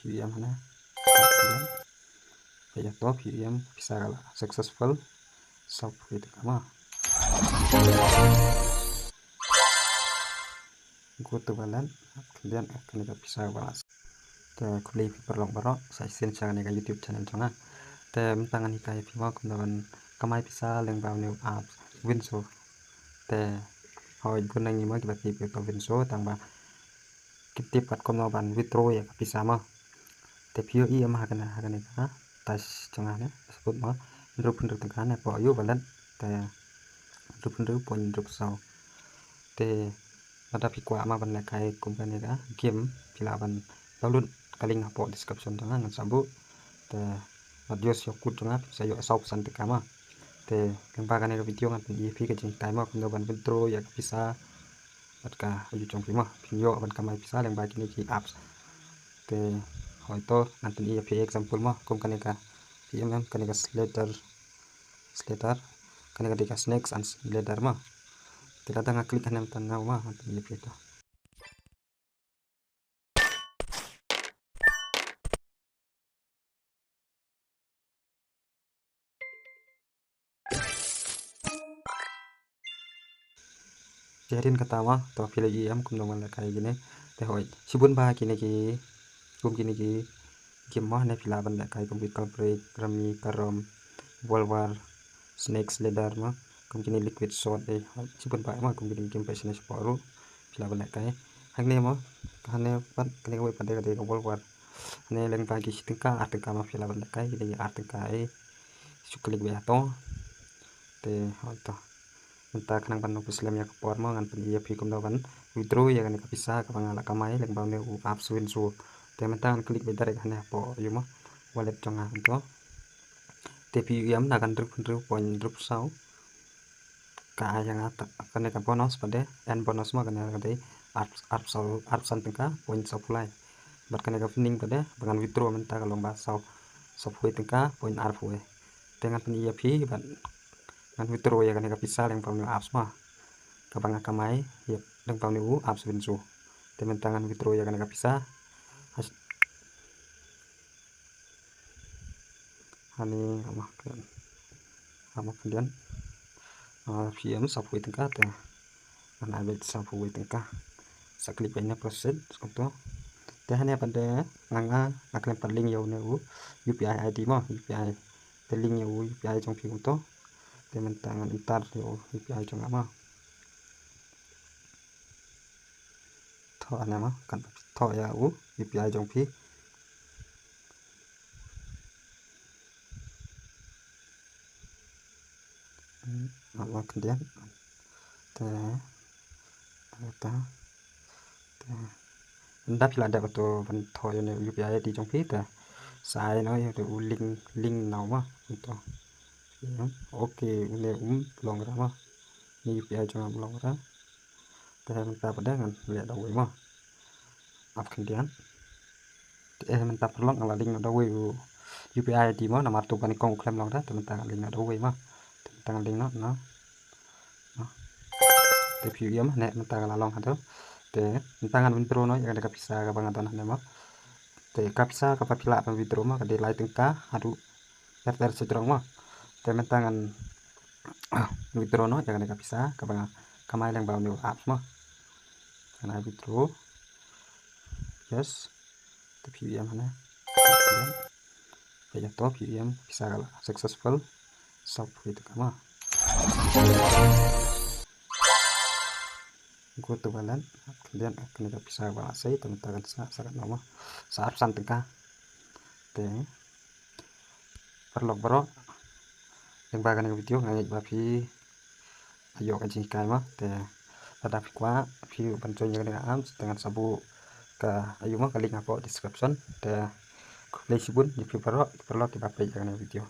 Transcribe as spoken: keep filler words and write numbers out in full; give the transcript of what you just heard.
P U M hane. Phi ïa to P U M pisa ka la successful. Sop phi te kama. Go to wallet. Khyndiat kane ka pisa ka la. Te khublei phi paralok baroh sa shisien sha kane ka YouTube channel jong nga. Te mynta ngan hikai phi mo kumno ban kamai pisa lyngba une u app Winso. Te hoi bun na ngi mo kiba tip ïa ka Winso tang ba ki tip pat kumno ban withdraw ïa ka pisa mo. Te phi ïohi em ha kane, ha kane ka touch jong nga ne, suppose mo hynriew hynriew tyngka ne, poi ïa u wallet te hynriew hynriew point hynriew saw. Te lada phi kwah mo ban lehkai kum kane ka game, phi lah ban download ka link hapoh description jong nga, ngan sa buh. Te lada ïoh sha code jong nga, phi sa ïoh saw percent tyngka mo. Te lyngba kane ka video ngan pyni ïa phi ka jinghikai mo kumno ban withdraw ïa ka pisa bad ka ayu jong phi mo, phin ïoh ban kamai pisa lyngba kine ki apps. Te hoi to ngan pyni ïa phi example mo, kum kane ka P M M, kane ka Slater, Slater, kane ka dei ka Snakes and Ladder mo. Te lada nga click hane mynta na mo, ngan pyni ïa phi to. Te hadien kata mo, to phi la ïohi em kumno ban lehkai kine. Te hoi, shibun bha kine ki, kum kine ki game mo, ne phi lah ban lehkai kum ki Call Break, Rummy, Carrom, World War, Snakes Ladder mo, kum kine Liquid Shot, eh, hoi, shibun bha mo, kum kine game pisa ne shapoh ruh, phi lah ban lehkai. Hangne mo, hangne pat, kane kawei pat de ka dei ka World War. Hangne lyngba ki shi tyngka, ar tyngka mo phi lah ban lehkai, ki dei ar tyngka, eh. Shu click beit hato. Te hoi to. Mynta khnang ban nang pynslem ïa ka por mo, ngan pyni ïa phi kumno ban withdraw ïa kane ka pisa kaba nga la kamai lyngba une u apps Winso. Te mynta ngan click beit direct hane hapoh ïa u mo wallet jong nga to. Te phi ïohi em na ka hynriew hynriew point hynriew saw. Ka ai ïa nga ta, kane ka bonus pat de, earn bonus mo, kane ka dei ar, arphew saw, arphew san tyngka point sawphew lai. Bad kane ka winning pat de ba ngan withdraw mynta ka long ba saw, sawphew wei tyngka point arphew wei. Te ngan pyni ïa phi bad ngan withdraw ïa kane ka pisa lyngba une u apps mo, kaba nga kamai ïa lyngba une u apps Winso. Te mynta ngan withdraw ïa kane ka pisa. Hani ama khyndiat, ama khyndiat. Ah, P M sawphew wei tyngka te. Ngan ai beit sawphew wei tyngka. Sa click beit na proceed kumto. Te hane pat de nga, nga khlem pat link ïa une u U P I I D mo, U P I. Te link ïa u U P I jong phi kumto. Te mynta ngan enter ïa u U P I jong nga mo. Thoh hane mo, kan thoh ïa u U P I jong phi. Hmm, ama khyndiat. Te, te, te. Ynda phi la dep to ban thoh ïa une U P I I D jong phi te. Sa ai noh ïa u link, link now mo. To. Okay, une um long ra mo. Une U P I jong nga um long ra. Te mynta pat de ngan leh da uwei mo. Ap khyndiat. Te mynta paralok nga la link noh da uwei u U P I I D mo, namar to kane kong u khlem long da, te mynta ngan link noh da uwei mo. Te mynta ngan link noh, noh. Noh. Te phi ïohi em, ne mynta ka la long hato. Te mynta ngan withdraw noh ïa kane ka pisa kaba nga don hane mo. Te ka pisa kaba phi lah ban withdraw mo ka dei lai tyngka haduh ter ter sha jrong mo. Te mynta ngan withdraw noh ïa kane ka pisa kaba nga kamai lyngba une u apps mo. Ngan ai withdraw. Yes. Te phi ïohi em hane. Phi ïa to phi ïohi em pisa ka la successful. Sop phi te kama. Go to wallet. Khyndiat kane ka pisa ba la sei te mynta kan sa, sa katno mo. Sa arphew san tyngka. Te paralok baroh, lyngba kane ka video nga ngeit ba phi ïoh ka jinghikai mo. Te lada phi kwah phi ban join ïa kane ka apps te ngan sa buh ka, ïa u mo, ka link hapoh description. Te khublei shibun ïa phi baroh, paralok kiba peit ïa kane ka video.